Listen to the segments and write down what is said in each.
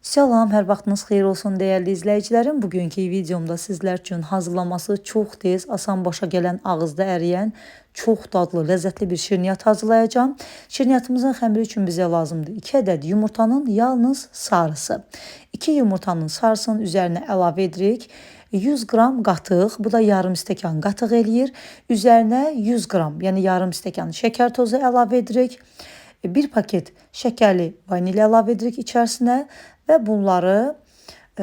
Salam, hər vaxtınız xeyir olsun dəyərli izləyicilərim. Bugünkü videomda sizlər üçün hazırlaması çox tez, asan başa gələn, ağızda əriyən, çox dadlı, ləzzətli bir şirniyyat hazırlayacağam. Şirniyyatımızın xəmiri üçün bizə lazımdır 2 ədəd yumurtanın yalnız sarısı. 2 yumurtanın sarısının üzərinə əlavə edirik 100 qram qatıq, bu da yarım stəkan qatıq eləyir. Üzərinə 100 qram, yəni yarım stəkan şəkər tozu əlavə edirik. Bir paket şəkərli vanil əlavə edirik içərisinə və bunları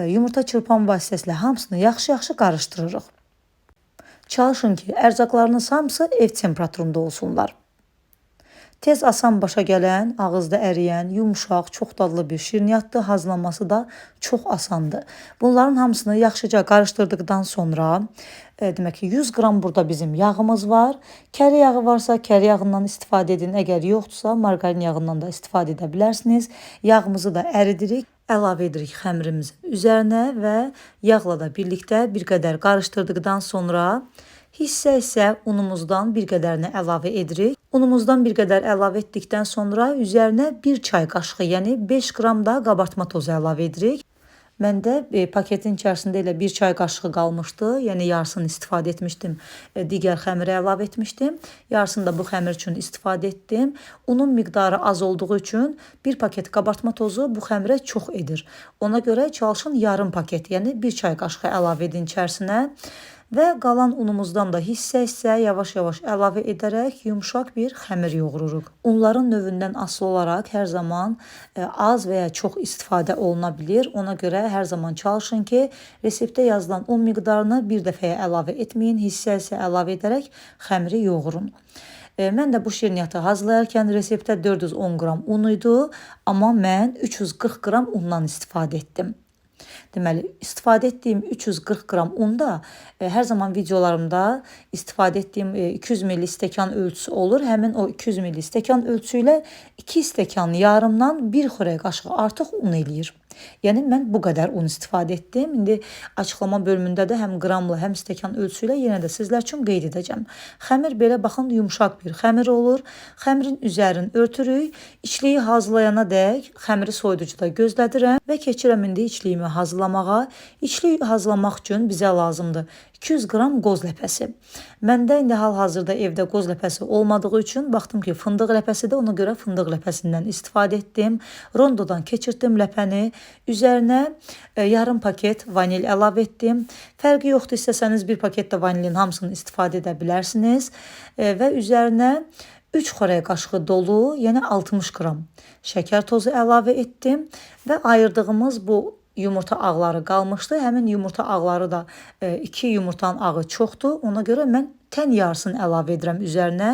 yumurta çırpan vasitəsilə hamısını yaxşı-yaxşı qarışdırırıq. Çalışın ki, ərzaqlarınız hamısı ev temperaturunda olsunlar. Tez asan başa gələn, ağızda əriyən, yumşaq, çox dadlı bir şirniyyatdır. Hazırlanması da çox asandır. Bunların hamısını yaxşıca qarışdırdıqdan sonra, demək ki, 100 qram burada bizim yağımız var. Kərə yağı varsa kərə yağından istifadə edin. Əgər yoxdursa margarin yağından da istifadə edə bilərsiniz. Yağımızı da əridirik. Əlavə edirik xəmirimizin üzərinə və yağla da birlikdə bir qədər qarışdırdıqdan sonra hissə-hissə unumuzdan bir qədərini əlavə edirik. Unumuzdan bir qədər əlavə etdikdən sonra üzərinə 1 çay qaşığı, yəni 5 qram da qabartma tozu əlavə edirik. Məndə paketin içərisində elə 1 çay qaşığı qalmışdı. Yəni yarısını istifadə etmişdim. Digər xəmirə əlavə etmişdim. Yarısını da bu xəmir üçün istifadə etdim. Unun miqdarı az olduğu üçün bir paket qabartma tozu bu xəmirə çox edir. Ona görə çalışın yarım paket, yəni 1 çay qaşığı əlavə edin içərisinə. Və qalan unumuzdan da hissə-hissə yavaş-yavaş əlavə edərək yumşaq bir xəmir yoğururuq. Unların növündən asılı olaraq hər zaman az və ya çox istifadə oluna bilir. Ona görə hər zaman çalışın ki, reseptdə yazılan un miqdarını bir dəfəyə əlavə etməyin, hissə-hissə əlavə edərək xəmiri yoğurun. Mən də bu şirniyyatı hazırlayarkən reseptdə 410 qram un idi, amma mən 340 qram undan istifadə etdim. Deməli, istifadə etdiyim 340 qram unda hər zaman videolarımda istifadə etdiyim 200 ml stəkan ölçüsü olur. Həmin o 200 ml stəkan ölçüsü ilə 2 stəkan yarımdan 1 xörək qaşığı artıq un eləyir. Yəni mən bu qədər un istifadə etdim. İndi açıqlama bölümündə də həm qramla, həm stəkan ölçüsü ilə yenə də sizlər üçün qeyd edəcəm. Xəmir belə baxın yumşaq bir xəmir olur. Xəmirin üzərini örtürük. İçliyi hazırlayana dək xəmiri soyuducuda gözlədirəm və keçirəm indi içliyimi hazırlamağa. İçliyi hazırlamaq üçün bizə lazımdır 200 qram qoz ləpəsi. Məndə indi hal-hazırda evdə qoz ləpəsi olmadığı üçün baxdım ki, fındıq ləpəsi də, ona görə fındıq ləpəsindən istifadə etdim. Rondodan keçirtdim ləpəni. Üzərinə yarım paket vanil əlavə etdim. Fərqi yoxdur, istəsəniz bir paket də vanilin hamısını istifadə edə bilərsiniz. Və üzərinə 3 xörək qaşığı dolu, yəni 60 qram şəkər tozu əlavə etdim və ayırdığımız bu yumurta ağları qalmışdı. Həmin yumurta ağları da 2 yumurtanın ağı çoxdur. Ona görə mən tən yarısını əlavə edirəm üzərinə.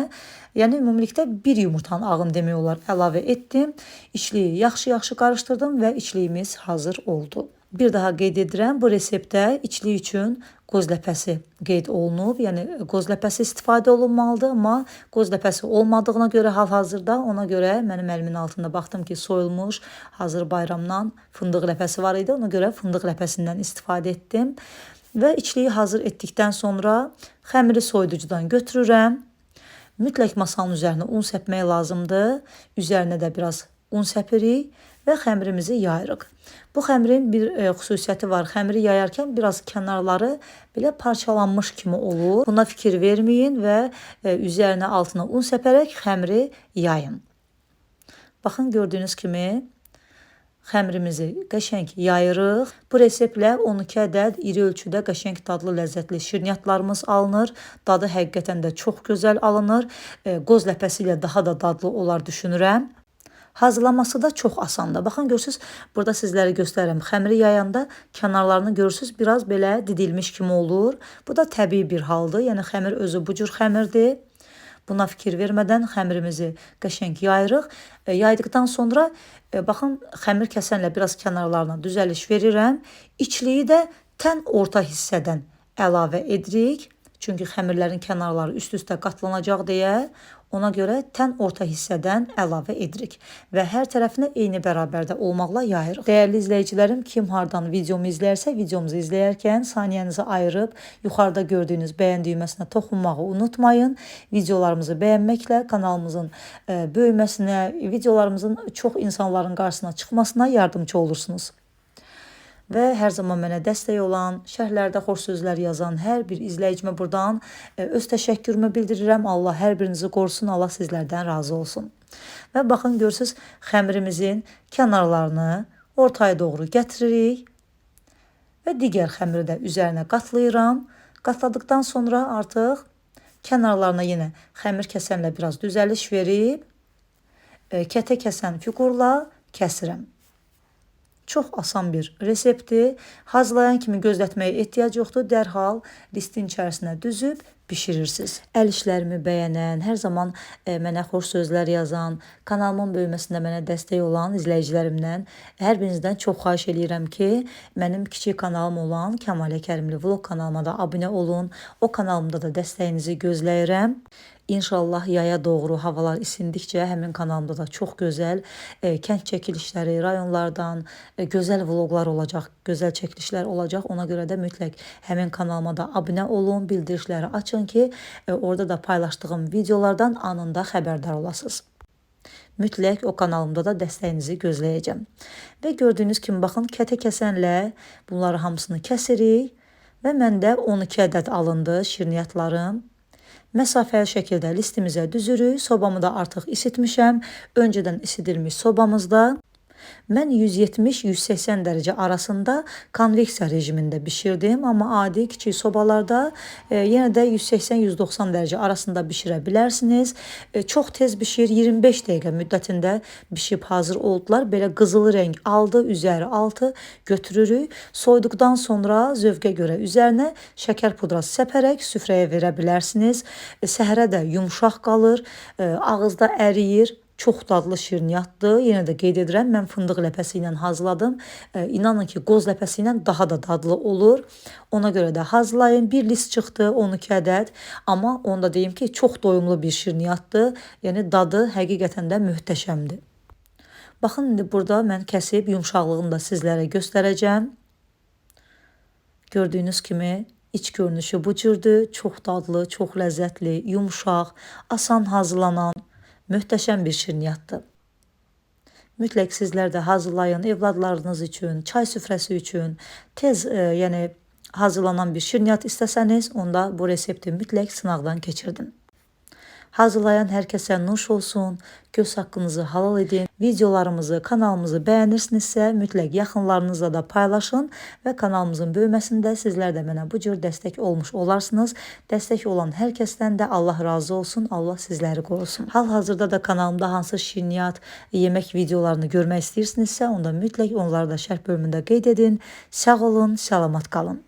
Yəni ümumilikdə bir yumurtanın ağını demək olar əlavə etdim. İçliyi yaxşı-yaxşı qarışdırdım və içliyimiz hazır oldu. Bir daha qeyd edirəm, bu reseptdə içlik üçün qoz ləpəsi qeyd olunub. Yəni qoz ləpəsi istifadə olunmalıdır, amma qoz ləpəsi olmadığına görə hal-hazırda, ona görə mənim əlimin altında baxdım ki, soyulmuş hazır bayramdan fındıq ləpəsi var idi. Ona görə fındıq ləpəsindən istifadə etdim. Və içliyi hazır etdikdən sonra xəmiri soyuducudan götürürəm. Mütləq masanın üzərinə un səpmək lazımdır. Üzərinə də biraz un səpirik və xəmirimizi yayırıq. Bu xəmirin bir xüsusiyyəti var. Xəmiri yayarkən biraz kənarları belə parçalanmış kimi olur. Buna fikir verməyin və üzərinə altına un səpərək xəmiri yayın. Baxın, gördüyünüz kimi xəmirimizi qəşəng yayırıq. Bu reseptlə 12 ədəd iri ölçüdə qəşəng dadlı, ləzzətli şirniyyatlarımız alınır. Dadı həqiqətən də çox gözəl alınır. Qoz ləpəsi ilə daha da dadlı olar düşünürəm. Hazırlaması da çox asandır. Baxın, görürsünüz, burada sizlərə göstərirəm. Xəmiri yayanda kənarlarını görürsünüz, biraz belə didilmiş kimi olur. Bu da təbii bir haldır. Yəni xəmir özü bu cür xəmirdir. Buna fikir vermədən xəmirimizi qəşəng yayırıq. Yaydıqdan sonra baxın, xəmir kəsənlə biraz kənarlarına düzəliş verirəm. İçliyi də tən orta hissədən əlavə edirik. Çünki xəmirlərin kənarları üst-üstə qatlanacaq deyə ona görə tən orta hissədən əlavə edirik və hər tərəfinə eyni bərabərdə olmaqla yayırıq. Dəyərli izləyicilərim, kim hardan videomu izlərsə, videomuzu izləyərkən saniyənizi ayırıb yuxarıda gördüyünüz bəyən düyməsinə toxunmağı unutmayın. Videolarımızı bəyənməklə kanalımızın böyüməsinə, videolarımızın çox insanların qarşısına çıxmasına yardımcı olursunuz. Və hər zaman mənə dəstək olan, şərhlərdə xoş sözlər yazan hər bir izləyicimə buradan öz təşəkkürümü bildirirəm. Allah hər birinizi qorusun, Allah sizlərdən razı olsun. Və baxın, görürsünüz, xəmirimizin kənarlarını ortaya doğru gətiririk və digər xəmiri də üzərinə qatlayıram. Qatladıqdan sonra artıq kənarlarına yenə xəmir kəsənlə biraz düzəliş verib, kətə kəsən fiqurla kəsirəm. Çox asan bir reseptdir. Hazırlayan kimi gözlətməyə ehtiyac yoxdur. Dərhal listin içərisinə düzüb bişirirsiniz. Əl işlərimi bəyənən, hər zaman mənə xoş sözlər yazan, kanalımın böyüməsində mənə dəstək olan izləyicilərimdən hər birinizdən çox xahiş eləyirəm ki, mənim kiçik kanalım olan Kəmalə Kərimli vlog kanalıma da abunə olun. O kanalımda da dəstəyinizi gözləyirəm. İnşallah yaya doğru havalar isindikcə həmin kanalımda da çox gözəl kənd çəkilişləri, rayonlardan gözəl vloglar olacaq, gözəl çəkilişlər olacaq. Ona görə də mütləq həmin kanalıma da abunə olun, bildirişləri açın ki, orada da paylaşdığım videolardan anında xəbərdar olasınız. Mütləq o kanalımda da dəstəyinizi gözləyəcəm. Və gördüyünüz kimi baxın, kətə kəsənlə bunları hamısını kəsirik və məndə 12 ədəd alındı şirniyyatlarım. Məsafəli şəkildə listimizə düzürük. Sobamı da artıq isitmişəm. Öncədən isidilmiş sobamızda mən 170-180 dərəcə arasında konveksiya rejimində bişirdim. Amma adi kiçik sobalarda yenə də 180-190 dərəcə arasında bişirə bilərsiniz. Çox tez bişir, 25 dəqiqə müddətində bişib hazır oldular. Belə qızılı rəng aldı, üzəri altı götürürük. Soyduqdan sonra zövqə görə üzərinə şəkər pudrası səpərək süfrəyə verə bilərsiniz. Səhərə də yumşaq qalır, ağızda əriyir. Çox dadlı şirniyyatdır. Yenə də qeyd edirəm, mən fındıq ləpəsi ilə hazırladım. İnanın ki, qoz ləpəsi ilə daha da dadlı olur. Ona görə də hazırlayın. Bir list çıxdı, 12 ədəd. Amma onu da deyim ki, çox doyumlu bir şirniyyatdır. Yəni dadı həqiqətən də möhtəşəmdir. Baxın, indi burada mən kəsib yumşaqlığını da sizlərə göstərəcəm. Gördüyünüz kimi iç görünüşü bu cürdür. Çox dadlı, çox ləzzətli, yumşaq, asan hazırlanan möhtəşəm bir şirniyyatdır. Mütləq sizlər də hazırlayın evladlarınız üçün, çay süfrəsi üçün tez yəni hazırlanan bir şirniyyat istəsəniz, onda bu resepti mütləq sınaqdan keçirdin. Hazırlayan hər kəsə nuş olsun, göz haqqınızı halal edin. Videolarımızı, kanalımızı bəyənirsinizsə, mütləq yaxınlarınızla da paylaşın və kanalımızın böyüməsində sizlər də mənə bu cür dəstək olmuş olarsınız. Dəstək olan hər kəsdən də Allah razı olsun, Allah sizləri qorusun. Hal-hazırda da kanalımda hansı şirniyyat, yemək videolarını görmək istəyirsinizsə, onda mütləq onları da şərh bölümündə qeyd edin. Sağ olun, salamat qalın.